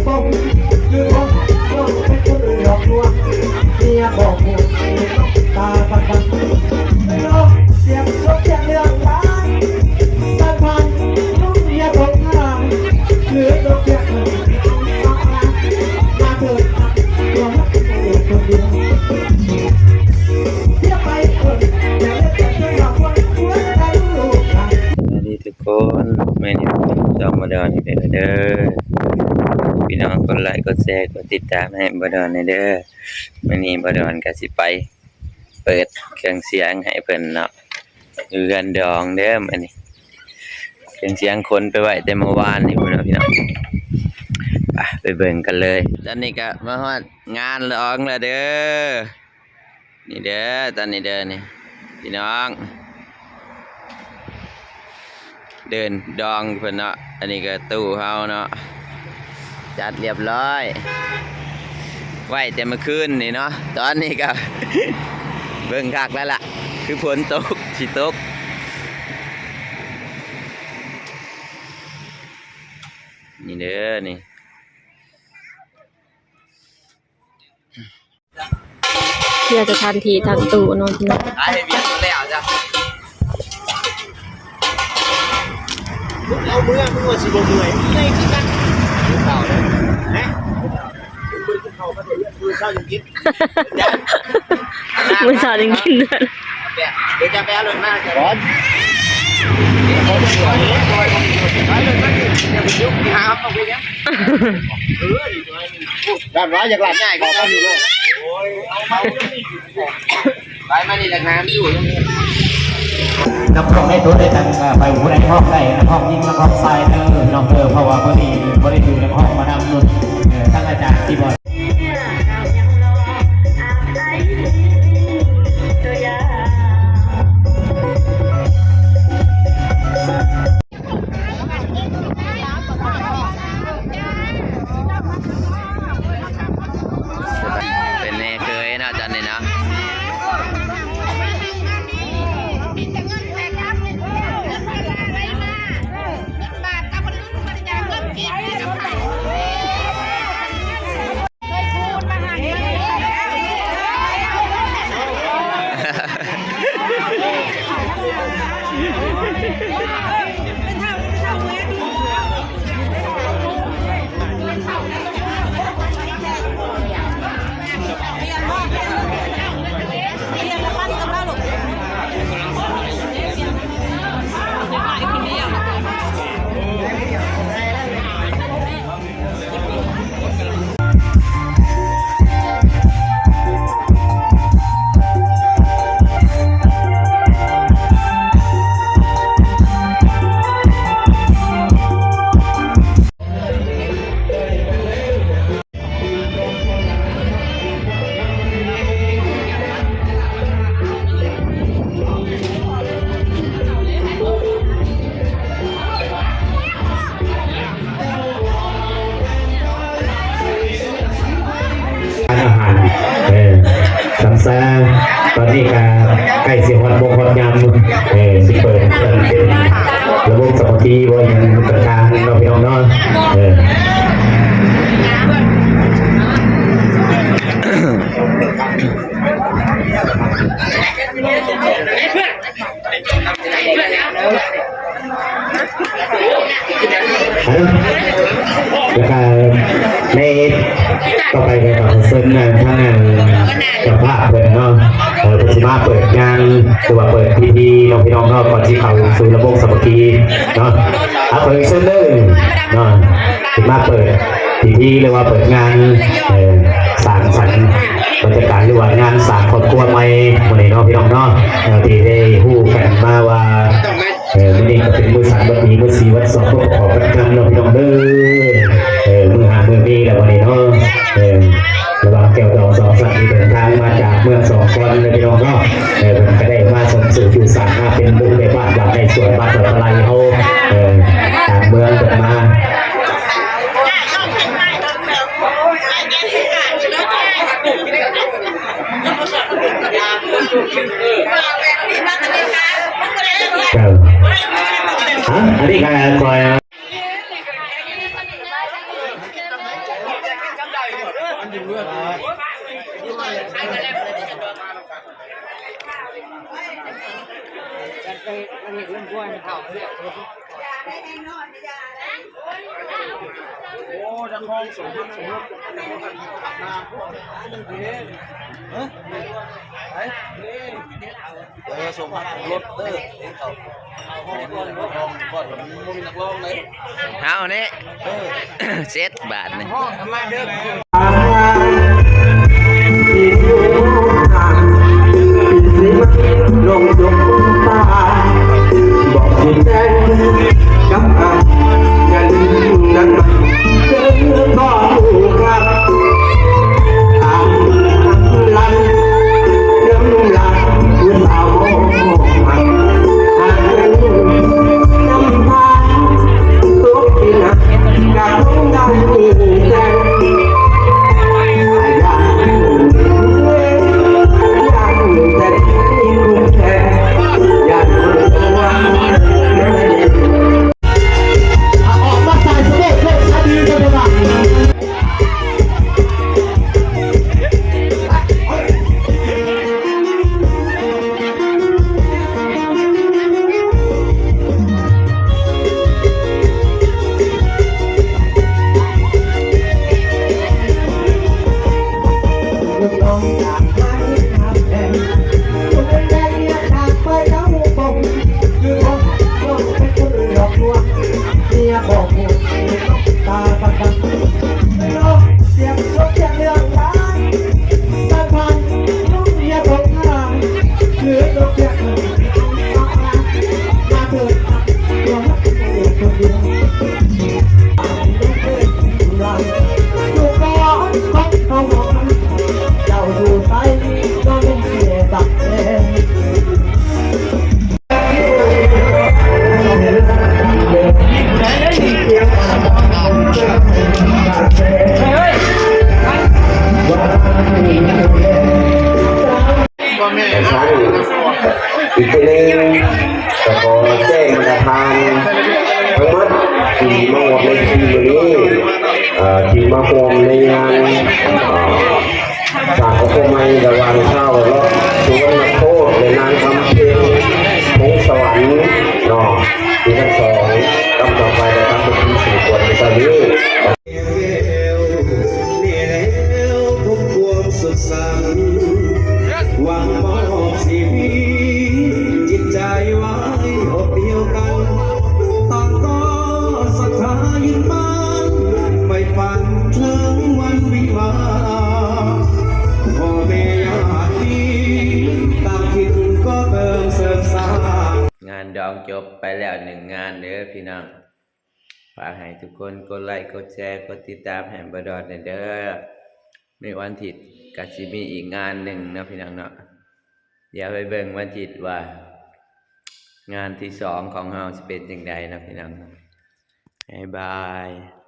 ສະບາຍດີທຸກຄົນ ມື້ນີ້ພົບກັບຊ່ອງບ່າວດອນອີກແລ້ວເດີ. ພີ່ນ້ອງກົດໄລກົດແຊກົດຕິດຕາມໃຫ້ບ່າວດອນແດ່ເດີ. ມື້ນີ້ບ່າວດອນກະຊິໄປເປີດເຄື່ອງສຽງໃຫ້ເພິ່ນເນາະ ຢູ່ເຮືອນດອງເດີ. ມື້ນີ້ເຄື່ອງສຽງຂົນໄປໄວ້ແຕ່ມື້ວານນີ້ພຸ້ນເນາະ ພີ່ນ້ອງ. ໄປ ໄປເບິ່ງກັນເລີຍ. ຕອນນີ້ກະມາຮອດງານດອງແລ້ວເດີ. ນີ້ເດີ ຕອນນີ້ເດີນີ້ ພີ່ນ້ອງ ເດີນດອງເພິ່ນເນາະ. ອັນນີ້ກະຕູ້ເຮົາເນາະ ຈັດລຽບຮ້ອຍ ໄວ້ແຕ່ມື້ຄືນນີ້ເນາະ. ຕອນນີ້ກະເບິ່ງຄັກແລ້ວລະ ຄືຝົນຕົກ ຊິຕົກ. ນີ້ເດີນີ້ ເພື່ອສະຖານທີ່ຕັ້ງຕູ້ເນາະ ພີ່ນ້ອງ. ໄດ້ວຽກແລ້ວຈ້ະ ເອົາເມືອ ເມືອຊິບໍ່ເມື່ອຍ ເມື່ອຍຄືກັນ. ເຂົ້າເດີ ຮະ ມື້ເຊົ້າຍັງກິນ ມື້ເຊົ້າຍັງກິນເດີ. ເດີ ເດີຈະໄປເອົາລົດມາກ່ອນ ເອົາລົດມາ ຢ່າໄປຫາເຂົາໄປຫຍັງ ເອີ ດີກວ່າ ຢ້ານວ່າຢາກລັດງ່າຍ ເຂົາກໍຢູ່ໂລດ. ໂອ້ຍ ເອົາມາ ໄປມານີ້ແຫຼະ ນ້ຳຢູ່ ນັກຮ້ອງໃນຕົວໄດ້ຕັ້ງ ເອີ ໄປຜູ້ໃດຮ້ອງໄດ້ ນັກຮ້ອງຍິງ ນັກຮ້ອງຊາຍເດີ ນ້ອງເດີ. ເພາະວ່າມື້ນີ້ບໍ່ໄດ້ຖືກນັກຮ້ອງມານຳ ເອີ ທັງອາຈານຄີບອດ ເປັນແມ່ເຄີຍເນາະ ຕອນນີ້ເນາະ. ຮ້ານອາຫານ ເອີ ສັນຊາ ຕອນນີ້ກະໃກ້ຊິຮອດມົ້ງຮອດຍາມ ເອີ ຊິເປີດເປັນລະບົບສາມັກຄີບໍ່ ຫຍັງຕ່າງໆເນາະ ພີ່ນ້ອງເນາະ ເອີ. ແລ້ວກະໃນຕໍ່ໄປກະຂໍເຊີນທາງເຈົ້າພາບເພິ່ນເນາະ ເອີ ເພິ່ນຊິມາເປີດງານ ຫຼືວ່າເປີດພິທີເນາະ ພີ່ນ້ອງເນາະ ກ່ອນຊິເຂົ້າສູ່ລະບົບສາມັກຄີເນາະ. ຂໍເຊີນເດີເນາະ ຊິມາເປີດພິທີ ຫຼືວ່າເປີດງານ ເອີ ສ້າງສັນບັນຍາກາດ ຫຼືວ່າງານສ້າງຄອບຄົວໃໝ່ມື້ນີ້ເນາະ ພີ່ນ້ອງເນາະ ເອີ ທີ່ໄດ້ຮູ້ກັນມາວ່າ ເອີ ມື້ນີ້ກະເປັນມື້ສັນວັນດີ ມື້ສີວັນສອງ ປະກອບກັນນຳເນາະ ພີ່ນ້ອງເດີ ເອີ ມື້ຮັກມື້ມີແລ້ວມື້ນີ້ເນາະ ເອີ ລະຫວ່າງແກ້ວດອງສອງສັນທີ່ເດີນທາງມາຈາກເມືອງສອງຄອນເນາະ ພີ່ນ້ອງເນາະ ເອີ ເພິ່ນກະໄດ້ມາສົມສູ່ຢູ່ສານ ມາເປັນລູກແມ່ບ້ານ ບ້ານໄຮ່ສວນ ບ້ານດອນປາໄລເຮົາ ເອີ ຕາມເມືອງເພິ່ນມາ. ເຈົ້າ ຮະ ອັນນີ້ກະຂ້ອຍ ໂອ້ ນັກຮ້ອງສົມຮັກສົມລົດ ຮະ? ເອີ ສົມຮັກສົມລົດ ເອີ ເພງເຂົາ ເພງເຂົາຮ້ອງກ່ອນ ມັນບໍ່ມີນັກຮ້ອງເລີຍ ເຮົານີ້ ເອີ ເສັດບາດນີ້ ຮ້ອງທຳໄມເດີ ອີກເທື່ອໜຶ່ງ ກໍຂໍແຈ້ງບັນດາທ່ານທັງໝົດທີ່ມາຮ່ວມໃນພິທີມື້ນີ້ ເອີ ທີ່ມາຮ່ວມໃນງານ ເອີ ສ້າງຄອບຄົວໃໝ່ລະຫວ່າງຊາວເລາະສຸວັນນະໂຄດ ແລະ ນາງຄຳເພັນ ພົງສະຫວັນເນາະ ທີ່ທັງສອງກັບຕໍ່ໄປໄດ້ທຳພິທີສົມຄວນໃນເຊົ້ານີ້. ງານດອງຈົບໄປແລ້ວໜຶ່ງງານເດີພີ່ນ້ອງ. ຝາກໃຫ້ທຸກຄົນກົດໄລ ກົດແຊ ກົດຕິດຕາມໃຫ້ບໍ່ດອນແດ່ເດີ. ໃນວັນທິດກໍຊິມີອີກງານໜຶ່ງເນາະພີ່ນ້ອງເນາະ. ດຽວໄປເບິ່ງວັນທິດວ່າ ງານທີສອງຂອງເຮົາຊິເປັນຈັ່ງໃດເນາະພີ່ນ້ອງເນາະ. ບາຍບາຍ.